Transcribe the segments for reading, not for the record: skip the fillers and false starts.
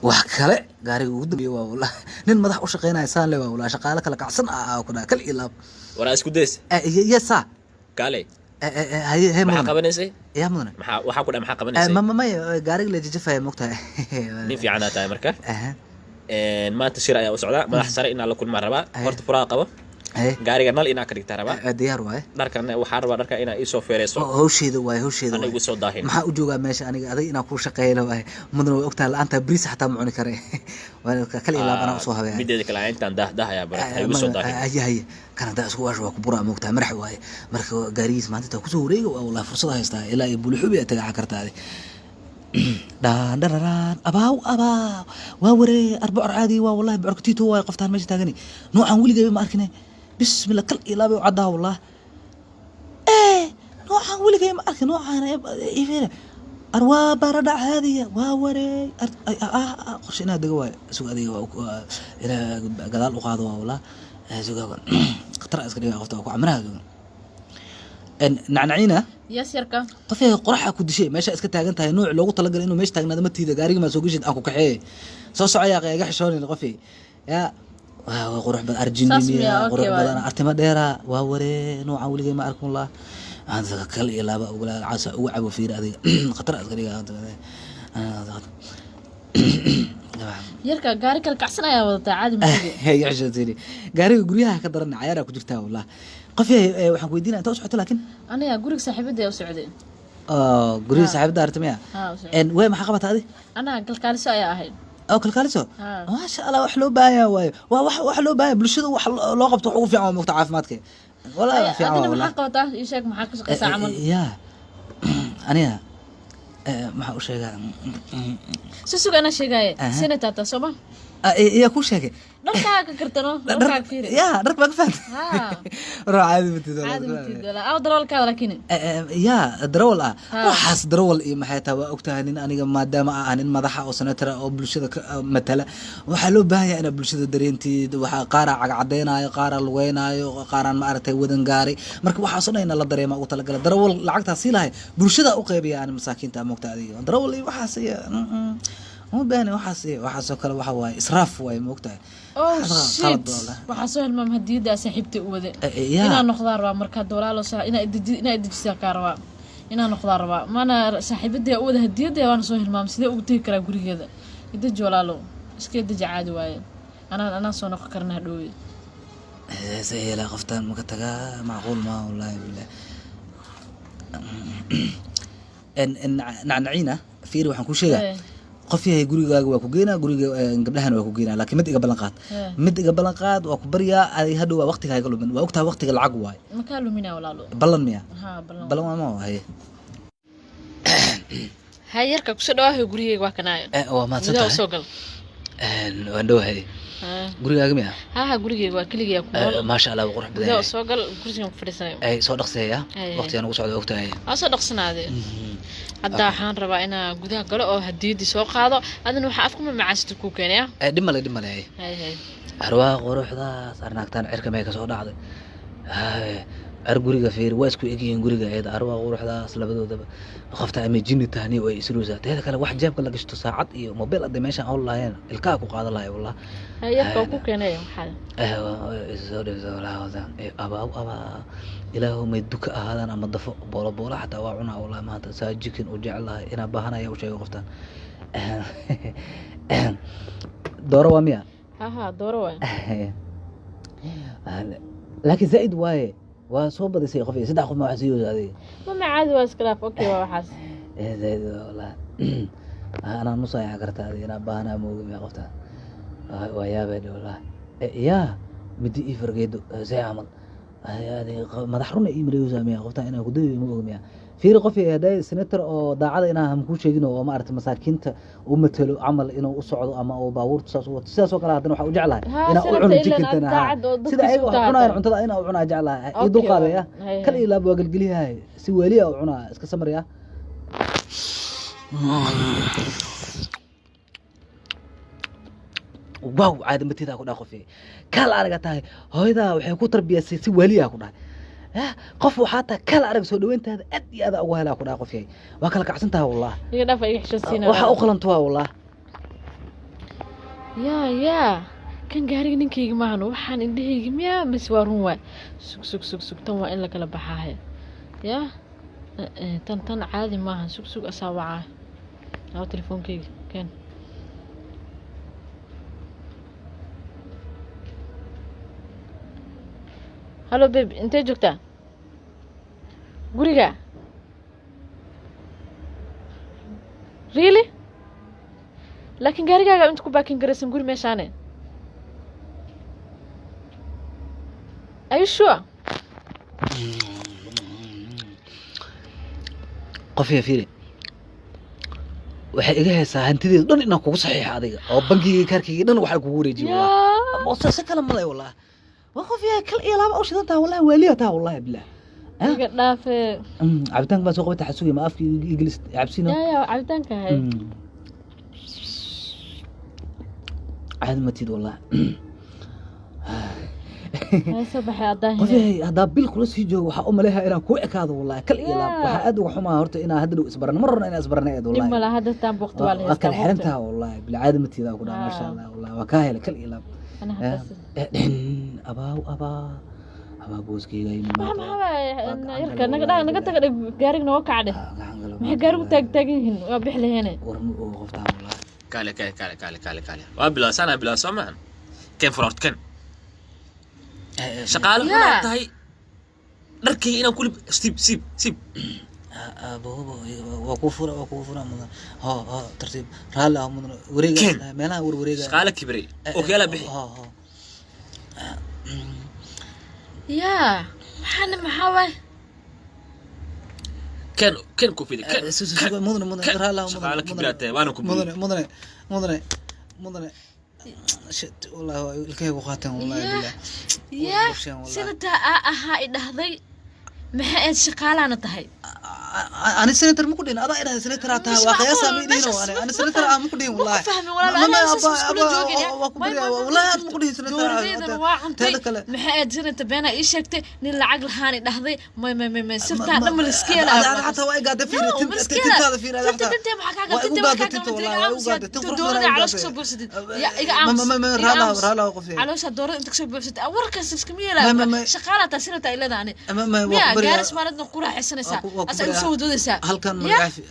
Wax kale gaariga ugu dambeeya waa wallah, nin madax u shaqeynaya saan le waa wallah, shaqaale kala kacsan ah ku dhaha kal iyo laab. Waraa isku days. Yes sir. Kaalay. Haye he. Maxaa Mudane. qabanaysay? Yaa mudane? Maxaa waxaa ku dhahay, maxaa qabanaysay? Ma maya, gaariga la jajafaya, mogtahay. Nin fiicanaa tahay marka. Aha. Maanta shir ayaa u socdaa, madax sare inaa la kulmaa rabaa. Horta furaha qabo. Haye. Gaariga nal inaa ka dhigtaa rabaa. Diyaar waaye. Dharkan waxaa rabaa, dharka inaa iisoo feereyso. Hawsheeda waaye, hawsheeda Ana waaye. igu soo daahin. Maxaa u joogaa meesha aniga? Adag inaa kuu shaqeeyla waaye mudane, way ogtahay, la-aanta bariis xataa ma cuni kare. Waa kal iyo laab anaa usoo habeeya. Mideeda kale intaan daah daah ayaa barat, ha igu soo daahin. Haye haye, kan haddaa isku waasho waa ku buraa, moogtahay, marax waaye. Marka gaarigiis maanta intaa kusoo wareega waa wallahi fursad haystaa, ilaa iyo Bulixubi aad tagaca kartaa adi. Dhaan dhararaan, abaaw abaaw, waa waree, arbocor caadi waa wallahi, bocorka Tito waay. Qoftaan meesha taagani noocan weligayba ma arkine. Bismillah, kal iyo laabay u caddaa wallah. Ee noocan weligay ma arkin, noocaan ifeere arwaa baradha caadiya waa waree. Qorshe inaad dega waayo, suga adiga, waa ilaa gadaal u qaado waa wallah. Suga, khatar iska dhiga qofta waa ku camiraha nacnaciina. Yes, yarka. Qofay qoraxa ku dishay, meesha iska taagan tahay, nooc loogu talagalay inuu meesha taagnaado ma tiida. Gaariga maa soo geshid, aan ku kaxeeye, soo socoyaa, iga xishoonin qofay. Yaa waa qurux badan. Saas Arjinimiya. Miya? Okay, qurux waay. badan, artimo dheera, waa waree, noocan weligay ma arkin wallah. Maanta kal iyo laaba ugula casa ugu cabo, fiiri adiga, khatar iska dhiga. Yarka, gaari kala kacsan ayaa wadataa, caadi matige. Iga xishootayni, gaariga guryaha ka daran cayaaraa ku jirtaa wallah. Qofay, waxaan ku weydiinaya inta u socoto laakiin. Aniga guriga saaxiibada u socday. Oo guriga saaxiibada artimiya? Haa, u socday. En way, maxaa qabataa adi? Anaa kalkaaliso ayaa ahayd. Oo kalkaaliso? Haa. Maasha Allah, wax loo baahan yahay waayo, waa wax loo baahan yahay bulshada, wax loo qabto wax ugu fiican waa mogta caafimaadka wallahi, wax fiican Adina waa wallahi. Maxaa qabataa? Ii sheeg, maxaa ka shaqeysaa camal? Ya aniga maxaa u sheegaa? Si suga, anaa sheegaaye. Senator taa sooma? Yaa kuu sheegay? Dharkaaga ka kartano, dharkaaga fiiri. Ya dharka baa ka fahantay? Haa. Ruux caadi matid. Caadi matid walaa, aw darawalkaada laakiin. Ya darawal ah? Ha. Waxaas darawal iyo maxay tahay, waa ogtahay, nin aniga maadaama ah nin madaxa oo senator ah oo bulshada ka matala, waxaa loo baahan yahay inaad bulshada dareentid. Waxaa qaaraa cagcadeynaayo, qaaraa lugeynaayo, qaaraan ma aragtay wadan gaari. Marka waxaas oo dhan ina la dareema ugu talagala. Darawal lacagtaa sii lahay bulshada u qeybiya aan masaakiinta, moogta adiga. Darawal iyo waxaas iyo uma baahni waxaas iyo waxaas oo kale, waxa waaye israaf waaye, moogtahay. Oh. Qalad Shit. wallah. Waxaa soo hilmaam hadiyadda saaxiibtay u wade. Ya. Inaan noqdaa rabaa marka hadda walaalo, inaa idejisaa kaa rabaa, inaan noqdaa rabaa maana saaxiibadii u wada hadiyadda waana soo hilmaam. Sidee ugu tegi karaa gurigeeda? Ideji walaalo, iska deji, caadi waaye, anaan soo noqon karna hadhoowe. Sayela qoftaan maka tagaa, macquul ma wallahi billah. En nacnaciina, fiiri, waxaan kuu sheegaa. Qof yahay, gurigaaga waa ku geynaa, guriga gabdhahana waa ku geynaa, laakiin mid iga ballan qaad. Mid iga ballan qaad, waa ku baryaa adi, hadhow waa waqtiga iga lumin, waa ogtahay waqtiga lacag waaye. Makaa luminaa walaalo. Ballan miya? Haa, ballan. Ballan waa ma haye. Hay yarka, kusoo dhawaahay gurigeyga, waa kanaayo. Waa mahadsan Gudaha tahay. usoo gal. Waan dhowahay. Gurigaaga miya? Ha, gurigeyga waa, keligeya ku nool. Maasha Allah, waa qurux badan Gudaha yahay. usoo gal, kursigan ku fadhiisanayo. Soo dhaqseeya. Waqtigaan ugu socda ogtahay. Waa soo dhaqsanaade. Hadda waxaan rabaa inaa gudaha galo oo hadiyaddii soo qaado, adina waxaa afku mamacaasita kuu keenaya. Dhib male, dhib male. Hay hay. Arwaa quruxdaas arnaagtaan cirka may kasoo dhacday? Hay, ar guriga fiir, waa isku egyihiin guriga eeda. Arwaa quruxdaas labadoodaba, qofta ama jinni tahni way isruusaa. Teeda kale wax jeebka la gashto, saacad iyo mobile hadday meeshaan owl lahaayeen, ilkaha ku qaadan lahay wallah. Hay yarka, waa ku keenaya waxaa. Soo dhibso walaa, abaa abaa, ilaahu may duka ahaadaan ama dafo boolo boolo xataa waa cunaa wallahi. Maanta saa jikin u jeclahay inaa baahanaya u sheego qoftaan. Dooro waa miya? Ha, dooro waay. Laakiin zaaid waaye, waa soo badisay qof iyo saddex qof ma wax siiyeyso adiga. Mama, caadi waa, iska dhaaf, okay waa waxaas. Zaaid waa wallahi, anaa nusaya karta adiga inaa baahanaa moogi miya qofta. Waa yaabeen wallahi. Yaa midi ii fargeedo see camal madax runa ii maleysa miya qofta inaa ku dayo ma ogi miya? Fiiri qof hadday senator oo daacada inaa ham kuu sheegin oo maaragtay masaakiinta u matalo camal inuu u socdo ama uu baabuurta saas u wato, sidaas oo kale haddana waxaa u jeclahay inaa u senator cuno ilan jikinkana aad daacad oo sida dadkiisa ayaga u wax tahay. cunayaan cuntada inaa u cunaa jeclahay ii Okay, dulqaadaya. Hay, kal hay. iyo laab waa gelgeliyahay, si waaliya u cunaa, iska samaraya. Wow, caadi matidaa ku dhaha qofi, kal araga tahay, hooyadaa waxay ku tarbiyasay si waaliya ku dhahay. Qof waxaa tahay kal arag, soo dhaweyntaada aad iyo aad uga helaa ku dhaha. Qofyay, waa kala kacsan tahay wallah. Iga dhaaf, iga xishoodsiina. Waxaa u qalanto waa wallah. Yaa yaa, kan gaariga ninkayga maahan. Waxaan indhahayga miyaa mise waa run waay? Sug, sug, sug, sug, tan waa in lakala baxaahe. Yaa, tan tan caadi maahan. Sug, sug, asaa wacaa. Aawo telefoonkayga? Ken. Hello babe, intee joogtaa? Guriga? Really? Laakiin gaarigaaga inta ku parking garaysan guri meeshaane. Are you sure? Qofiya, fiiri, waxay iga haysaa hantideedu dhan inaan kugu saxiixo adiga oo bangigii, kaarkayga dhan waxaa kugu wareejiyo wallahi. Yaa. Oo si kale malay wallahi. Waa qof yaa kal iyo laaba u shidan taha wallahi, waaliya taha wallahi billah. Iga dhaafe. Cabitaanka baa soo qabata xasugi ma afka igelis cabsina. Yaa yaa, cabitaanka hay. Caadi matid wallahi. Hayso baxay adaahin. Qof yahay, haddaa bil kula sii joogo waxaa u maleeyaa inaan kuu ekaado wallahi, kal iyo laab. Yaa. Waxaa aad uga xumaa horta inaan hadda dhow isbarano, mar rabna inaan isbarano eed Dhib wallahi. mala, hadda taan waqti waa la Waa kala haystaa. xiran taha wallahi, bilcaadi matiida ku dhaha, maasha Allah wallahi, waa kaa helay kal iyo laab. Ana hadda Abaaw, abaa, abaa, booskeyga waxa imaado. Maxaa waaye? Waa gacan Yarka galo naga wallahi. dhaa, naga taga dhig gaariga, nooga kacdhe. Gacan galo. Maxay gaarigu taag taagan yihiin? Waa bixi laheene. War ma oga qoftaan wallahi. Kaale, kaale, kaale, kaale, kaale, kaale, waa bilaw saanaa bilaw soo maahan. Ken furort ken shaqaale Yaa. xumaa tahay, dharkayga inaan kuli siib, siib, siib. Aboobo, waa kuu fura, waa kuu fura mudan. Ho ho, tartiib, raalli ah mudan, wareega. Ken. Meelaha war wareega. Shaqaale kibray, okyaala bixi. Ho ho. Yaa, maxaana maxaa waaye? Ken, ken kufida ken. Mudane, mudane, Ken. raalli ah. Shaqaale mudane. kibraa tahay, waana ku Mudane, mudane, mudane, mudane, shit wallahi, waa ilkahaygu qaateen wallahi. Yaa. Billah. Yaa. Qabsheen wallahi. Senator aa ahaa i dhahday, maxay aad shaqaalaana tahay? Ani senator ma ku dhihin, adaa idhahday senator aa tahay. Waa qiyaasaa, ma idhihin oo ani senator ah ma ku dhihin Ma wallahi. ku fahmin walaal, Ma- anaa ma- saas iskula joogin ya. waa ku May- baryaa may- may- wallahi, aan ma ku dhihin senator. Dooradeydana waa cuntay. Teeda kale Maxay aad senator beenaa ii sheegtay, nin lacag lahaan i dhahday. May may may may, sirtaa Ma- dhan ma liska ada- helaa. ada xataa waa igaada, fiiri, tintaada fiiri, ada xataa. Tintee maxaa kaa Waa igu galay? gaada tinta wallahi, waa igu gaada tin qurux badan. Doorada Igu caloosha gaada. kasoo buuxsatid. Ya iga Ma- aamus. ma- ma- Iga raalaha aamus. raalaha qof yahay. Caloosha doorada inta kasoo buuxsatid warkaas iskama Ma- ma- yeelaa. ma- Shaqaalaa taa senator ay leedahay ani. Ma- ma- waa Miya ku baryaa. gaaris maaladna ku raaxaysanaysaa? Waa ku Asa igu baryaa. soo wadwadaysaa. Halkan mar Ya. caafi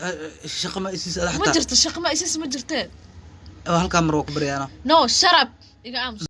shaqa ma isiis ada Ma xataa. jirto shaqa, ma isiis, ma jirtee. Halkan mar waa ku baryaa ana. No, shut up, iga aamus.